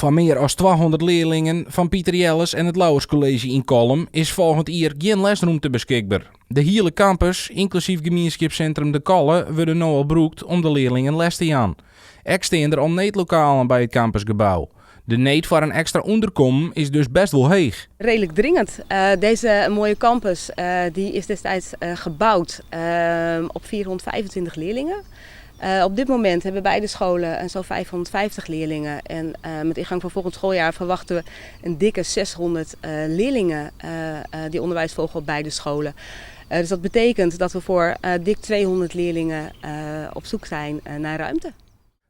Foar mear as 200 learlingen fan Piter Jelles en it Lauwers College yn Kollum is folgjend jier gjin lesrûmte beskikber. De hiele kampus, ynklusyf gemienskipssintrum De Colle, wurde no al brûkt om de learlingen les te jaan. Ek stean der al needlokalen by it kampusgebou. De need foar in ekstra ûnderkommen is dus best wol heech. Redelijk dringend. Deze mooie campus die is destijds gebouwd op 425 leerlingen. Op dit moment hebben beide scholen zo'n 550 leerlingen. En met ingang van volgend schooljaar verwachten we een dikke 600 leerlingen die onderwijs volgen op beide scholen. Dus dat betekent dat we voor dik 200 leerlingen op zoek zijn naar ruimte.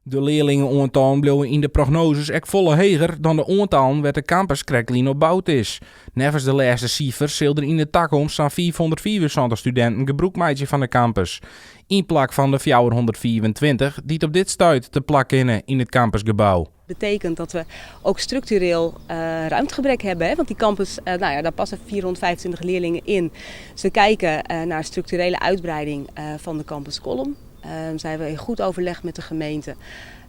De learlinge-oantallen bliuwe yn de prognoses ek folle heger dan de oantallen wêr't de kampus krektlyn op boud is. Neffens de lêste sifers sil der yn de takomst sa'n 575 studinten gebrûk meitsje fan de kampus, yn plak fan de 425 dy't op dit stuit te plak kinne yn it kampusgebou. Betekent dat we ook structureel ruimtegebrek hebben. Hè? Want die campus, nou ja, daar passen 425 leerlingen in. Dus we kijken naar structurele uitbreiding van de campus Kollum. Zijn we in goed overleg met de gemeente.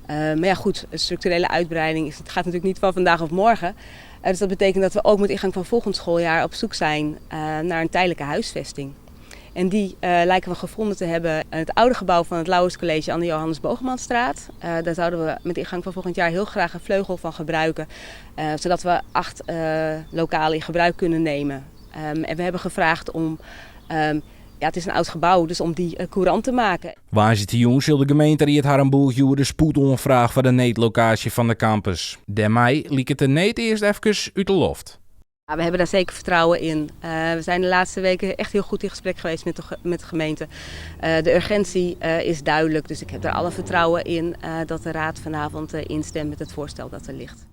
Maar ja, goed, structurele uitbreiding is, het gaat natuurlijk niet van vandaag of morgen. Dus dat betekent dat we ook met ingang van volgend schooljaar op zoek zijn naar een tijdelijke huisvesting. En die lijken we gevonden te hebben in het oude gebouw van het Lauwers College aan de Johannes Bogermanstraat. Daar zouden we met ingang van volgend jaar heel graag een vleugel van gebruiken. Zodat we 8 lokalen in gebruik kunnen nemen. En we hebben gevraagd om, ja, het is een oud gebouw, dus om die courant te maken. Woansdeitejûn sil de gemeenteried harren bûgje oer de spoedoanfraach foar de needlokaasje fan de kampus. Dêrmei liket de need earst efkes út de loft. Ja, we hebben daar zeker vertrouwen in. We zijn de laatste weken echt heel goed in gesprek geweest met de gemeente. De urgentie is duidelijk, dus ik heb daar alle vertrouwen in dat de raad vanavond instemt met het voorstel dat er ligt.